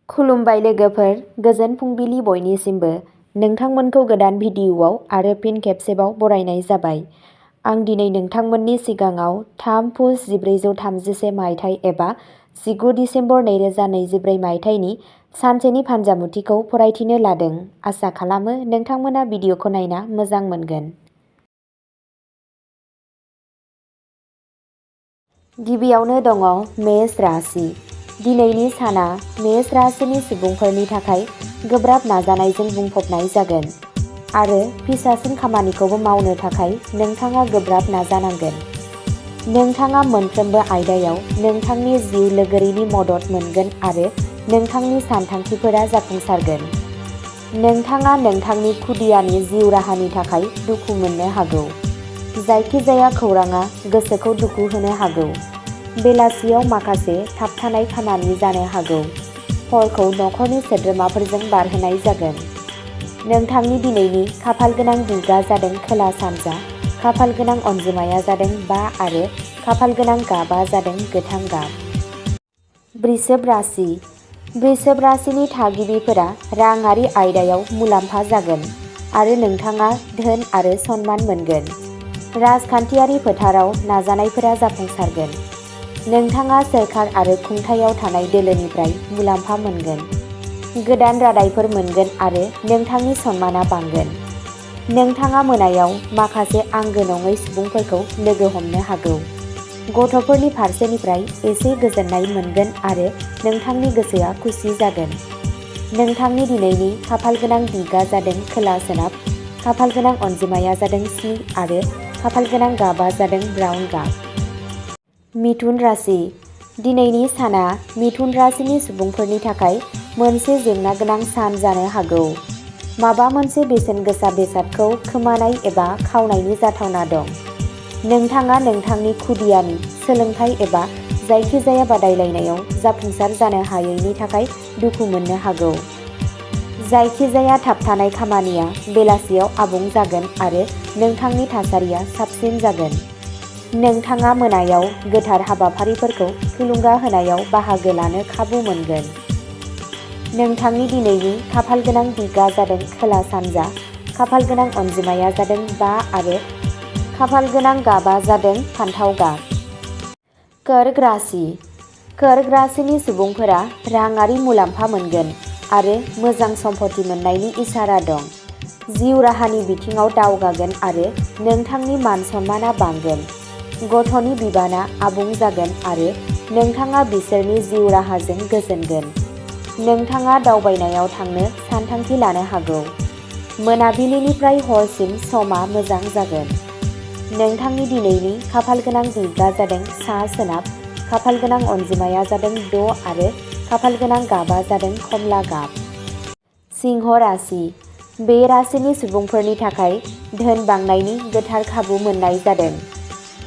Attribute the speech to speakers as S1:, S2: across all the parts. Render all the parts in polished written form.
S1: खुलुमबाय लोगोफोर, गोजोन फुंबिलि बयनिसिमबो। नोंथांमोनखौ गोदान भिडिअ'आव आरो फिन खेबसेबाव बरायनाय जाबाय। आं दिनै नोंथांमोननि सिगाङाव 3 पुस 1431 मायथाइ एबा 19 दिसेम्बर 2023 मायथाइनि सानसेनि फानजामुथिखौ फरायथिनो लादों। आसा खालामो नोंथांमोना भिडिअ'खौ नायना मोजां मोनगोन। गिबियावनो दङ मेष राशि। दिनैनि साना मेष राशिनि सुबुंफोरनि थाखाय गोब्राब नाजानायजों बुंफबनाय जागोन आरो फिसासिन खामानिखौबो मावनो थाखाय नोंथाङा गोब्राब नाजानांगोन। नोंथाङा मोनफ्रोमबो आयदायाव नोंथांनि जिउ लोगोरिनि मदद मोनगोन आरो नोंथांनि सानथांखिफोरा जाफुंसारगोन। नोंथाङा नोंथांनि खुदियानि जिउ राहानि थाखाय दुखु मोननो हागौ। जायखिजाया खौरांआ गोसोखौ दुखु होनो हागौ। बेलासियाव माखासे थाबथानाय खामानि जानो हागौ। हरखौ नखरनि सोद्रोमाफोरजों बारहोनाय जागोन। नोंथांनि दिनैनि खाफालगोनां दिगा जादों खोला सानजा, खाफालगोनां अनजिमाया जादों 5 आरो खाफालगोनां गाबा जादों गोथां गाब। बृषभ राशि। बृषभ राशिनि थागिबिफोरा राङारि आयदायाव मुलाम्फा जागोन आरो नोंथाङा धोन आरो सन्मान मोनगोन। राजखान्थियारि फोथाराव नाजानायफोरा जाफुंसारगोन। नोंथाङा सोरखार आरो खुंथायाव थानाय दोलोनिफ्राय मुलाम्फा मोनगोन। गोदान रादायफोर मोनगोन आरो नोंथांनि सन्माना बांगोन। नोंथाङा मोनायाव माखासे आंगो नङै सुबुंफोरखौ लोगो हमनो हागौ। गथ'फोरनि फारसेनिफ्राय एसे गोजोननाय मोनगोन आरो नोंथांनि गोसोआ खुसि जागोन। नोंथांनि दिनैनि खाफालगोनां दिगा जादों खोला सोनाब, खाफालगोनां अनजिमाया जादों 3 आरो खाफालगोनां गाबा जादों ब्राउन गाब। मिथुन राशि। दिनैनि साना मिथुन राशिनि सुबुंफोरनि थाखाय मोनसे जेंना गोनां सान जानो हागौ। माबा मोनसे बेसेन गोसा बेसादखौ खोमानाय एबा खावनायनि जाथावना दं। नोंथाङा नोंथांनि खुदियानि सोलोंथाइ एबा जायखिजाया बादायलायनायाव जाफुंसार जानो हायैनि थाखाय दुखु मोननो हागौ। जायखिजाया थाबथानाय खामानिया बेलासियाव आबुं जागोन आरो नोंथांनि थासारिया साबसिन जागोन। नोंथाङा मोनायाव गोथार हाबाफारिफोरखौ थुलुंगा होनायाव बाहागो लानो खाबु मोनगोन। नोंथांनि दिनैनि खाफालगोनां दिगा जादों खोला सानजा, खाफालगोनां अनजिमाया जादों 5 आरो खाफालगोनां गाबा जादों फान्थाव गाब। कर्क राशि। कर्क राशिनि सुबुंफोरा राङारि मुलाम्फा मोनगोन आरो मोजां सम्पथि मोननायनि इसारा दं। जिउ राहानि बिथिङाव दावगागोन आरो नोंथांनि मान सन्माना बांगोन। गथ'नि बिबाना आबुं जागोन आरो नोंथाङा बिसोरनि जिउ राहाजों गोजोनगोन। नोंथाङा दावबायनायाव थांनो सानथांखि लानो हागौ। मोनाबिलिनिफ्राय हरसिम समा मोजां जागोन। नोंथांनि दिनैनि खाफालगोनां दिगा जादों सा सोनाब, खाफालगोनां अनजिमाया जादों 6 आरो खाफालगोनां गाबा जादों खमला गाब। सिंह राशि। बे राशिनि सुबुंफोरनि थाखाय धोन बांनायनि गोथार खाबु मोननाय जादों।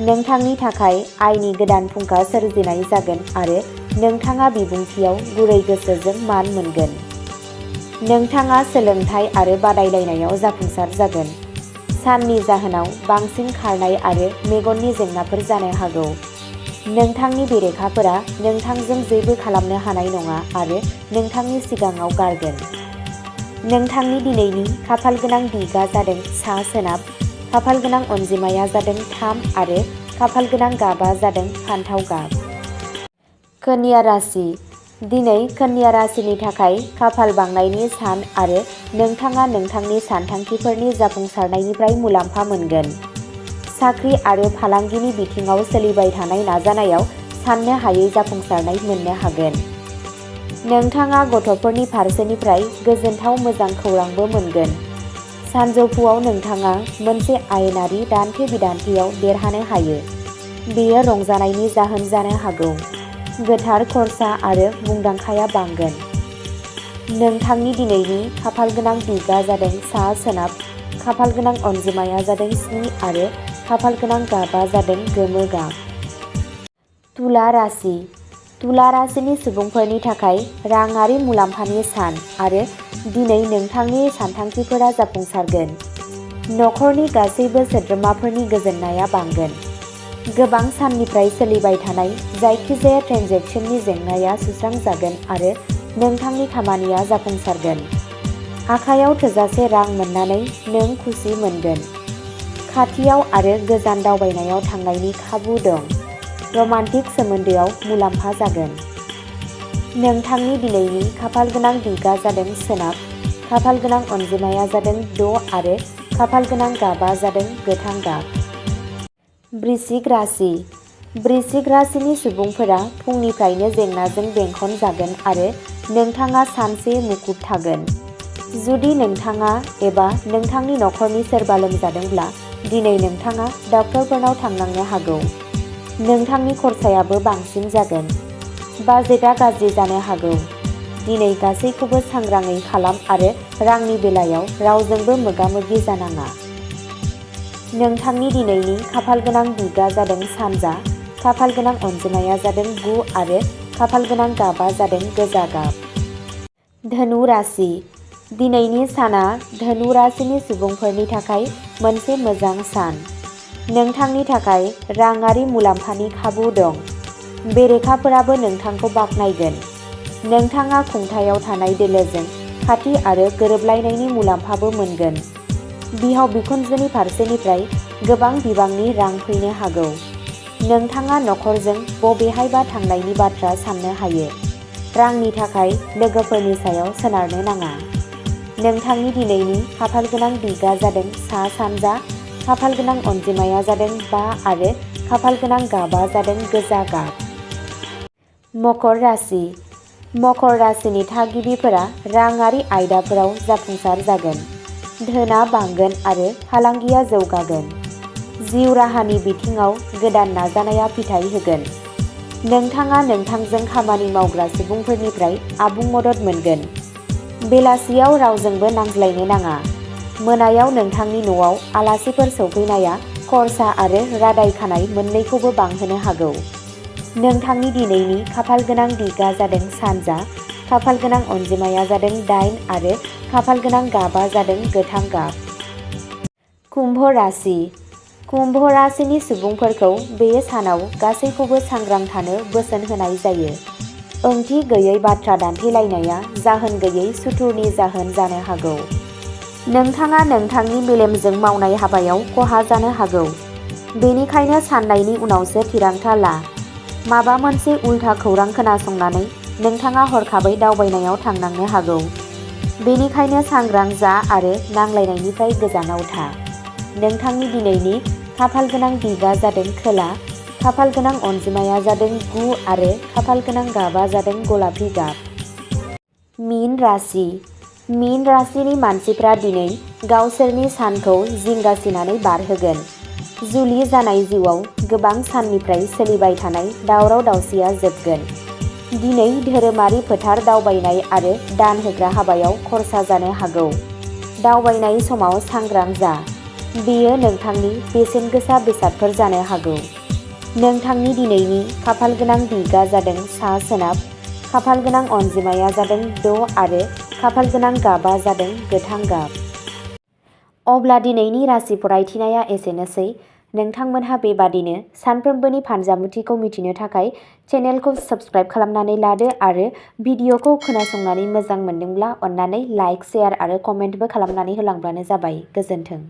S1: नोंथांनि थाखाय आयनि गोदान फुंखा सोरजिनाय जागोन आरो नोंथाङा बिबुंथियाव गुरै गोसोजों मान मोनगोन। नोंथाङा सोलोंथाइ आरो बादायलायनायाव जाफुंसार जागोन। साननि जाहोनाव बांसिन खारनाय आरो मेगननि जेंनाफोर जानो हागौ। नोंथांनि बेरेखाफोरा नोंथांजों जेबो खालामनो हानाय नङा आरो नोंथांनि सिगाङाव गारगोन। नोंथांनि दिनैनि खाफालगोनां दिगा जादों सा सोनाब, खाफालगोनां अनजिमाया जादों 3 आरो खाफालगोनां गाबा जादों फान्थाव गाब। कन्या राशि। दिनै कन्या राशिनि थाखाय खाफाल बांनायनि सान आरो नोंथाङा नोंथांनि सानथांखिफोरनि जाफुंसारनायनिफ्राय मुलाम्फा मोनगोन। साख्रि आरो फालांगिनि बिथिङाव सोलिबाय थानाय नाजानायाव साननो हायै जाफुंसारनाय मोननो हागोन। नोंथाङा गथ'फोरनि फारसेनिफ्राय गोजोनथाव मोजां खौरांबो मोनगोन। सानजौफुआव नोंथाङा मोनसे आयेनारि दान्थे-बिदान्थेयाव देरहानो हायो। बेयो रंजानायनि जाहोन जानो हागौ। गोथार खर्सा आरो मुंदांखाया बांगोन। नोंथांनि दिनैनि खाफालगोनां दिगा जादों सा सोनाब, खाफालगोनां अनजिमाया जादों 7 आरो खाफालगोनां गाबा जादों गोमो गाब। तुला राशि। तुला राशिनि सुबुंफोरनि थाखाय राङारि मुलाम्फानि सान आरो दिनै नोंथांनि सानथांखिफोरा जाफुंसारगोन। नखरनि गासैबो सोद्रोमाफोरनि गोजोननाया बांगोन। गोबां साननिफ्राय सोलिबाय थानाय जायखिजाया ट्रेन्जेकसननि जेंनाया सुस्रांजागोन आरो नोंथांनि खामानिया जाफुंसारगोन। आखायाव थोजासे रां मोननानै नों खुसि मोनगोन। खाथियाव आरो गोजान दावबायनायाव थांनायनि खाबु दं। रमान्टिक सोमोन्दोआव मुलाम्फा जागोन। नोंथांनि दिनैनि खाफालगोनां दिगा जादों सोनाब, खाफालगोनां अनजिमाया जादों 6 आरो खाफालगोनां गाबा जादों गोथां गाब। वृश्चिक राशि। वृश्चिक राशिनि सुबुंफोरा फुंनिफ्रायनो जेंनाजों बेंखन जागोन आरो नोंथाङा सानसे मुखुब थागोन। जुदि नोंथाङा एबा नोंथांनि नखरनि सोरबा लोमजादोंब्ला दिनै नोंथाङा डक्टरफोरनाव थांनांनो हागौ। नोंथांनि खरसायाबो बांसिन जागोन। बाजेटआ गाज्रि जानो हागौ। दिनै गासैखौबो सांग्राङै खालाम आरो रांनि बेलायाव रावजोंबो मोगा-मोगि जानाङा। नोंथांनि दिनैनि खाफालगोनां दिगा जादों सानजा, खाफालगोनां अनजिमाया जादों 9 आरो खाफालगोनां गाबा जादों गोजा गाब। धनु राशि। दिनैनि साना धनु राशिनि सुबुंफोरनि थाखाय मोनसे मोजां सान। नोंथांनि थाखाय राङारि मुलाम्फानि खाबु दं। बेरेखाफोराबो नोंथांखौ बाख्नायगोन। नोंथाङा खुंथायाव थानाय दोलोजों खाथि आरो गोरोबलायनायनि मुलाम्फाबो मोनगोन। बिहाव-बिखुनजोनि फारसेनिफ्राय गोबां बिबांनि रां फैनो हागौ। नोंथाङा नखरजों बबेहायबा थांनायनि बाथ्रा साननो हायो। रांनि थाखाय लोगोफोरनि सायाव सोनारनो नाङा। नोंथांनि दिनैनि खाफालगोनां दिगा जादों सा-सानजा, खाफालगोनां अनजिमाया जादों 5 आरो खाफालगोनां गाबा जादों गोजा गाब। मकर राशि। मकर राशिनि थागिबिफोरा राङारि आयदाफोराव जाफुंसार जागोन। धोना बांगोन आरो फालांगिया जौगागोन। जिउ राहानि बिथिङाव गोदान नाजानाया फिथाइ होगोन। नोंथाङा नोंथांजों खामानि मावग्रा सुबुंफोरनिफ्राय आबुं मदद मोनगोन। बेलासियाव रावजोंबो नांज्लायनो नाङा। मोनायाव नोंथांनि न'आव आलासिफोर सौफैनाया खरसा आरो रादाय खानाय मोन्नैखौबो बांहोनो हागौ। नोंथांनि दिनैनि खाफालगोनां दिगा जादों सानजा, खाफालगोनां अनजिमाया जादों 8 आरो खाफालगोनां गाबा जादों गोथां गाब। कुम्भ राशि। कुम्भ राशिनि सुबुंफोरखौ बे सानाव गासैखौबो सांग्रां थानो बोसोन होनाय जायो। ओंथि गैयै बाथ्रा दान्थेलायनाया जाहोन गैयै सुथुरनि जाहोन जानो हागौ। नोंथाङा नोंथांनि मेलेमजों मावनाय हाबायाव खहा जानो हागौ। बेनिखायनो साननायनि उनावसो थिरांथा ला। माबा मोनसे उल्था खौरां खोनासंनानै नोंथाङा हरखाबै दावबायनायाव थांनांनो हागौ। बेनिखायनो सांग्रां जा आरो नांलायनायनिफ्राय गोजानाव था। नोंथांनि दिनैनि खाफालगोनां दिगा जादों खोला, खाफालगोनां अनजिमाया जादों 9 आरो खाफालगोनां गाबा जादों गलापि गाब। मीन राशि। मीन राशिनि मानसिफ्रा दिनै गावसोरनि सानखौ जिंगासिनानै बारहोगोन। जुलि जानाय जिउआव गोबां साननिफ्राय सोलिबाय थानाय दावराव-दावसिया जोबगोन। दिनै धोरोमारि फोथार दावबायनाय आरो दान होग्रा हाबायाव खरसा जानो हागौ। दावबायनाय समाव सांग्रां जा। बेयो नोंथांनि बेसेनगोसा बेसादफोर जानो हागौ। नोंथांनि दिनैनि खाफालगोनां दिगा जादों सा-सोनाब, खाफालगोनां अनजिमाया जादों 6 आरो खाफालगोनां गाबा जादों गोथां गाब। अब्ला दिनैनि राशि फरायथिनाया एसेनोसै। नोंथांमोनहा बेबादिनो सानफ्रोमबोनि फानजामुथिखौ मिथिनो थाखाय चेनेलखौ साबस्क्राइब खालामनानै लादो आरो भिडिअखौ खोनासंनानै मोजां मोनदोंब्ला अन्नानै लाइक, शेयार आरो कमेन्टबो खालामनानै होलांब्लानो जाबाय। गोजोन्थों।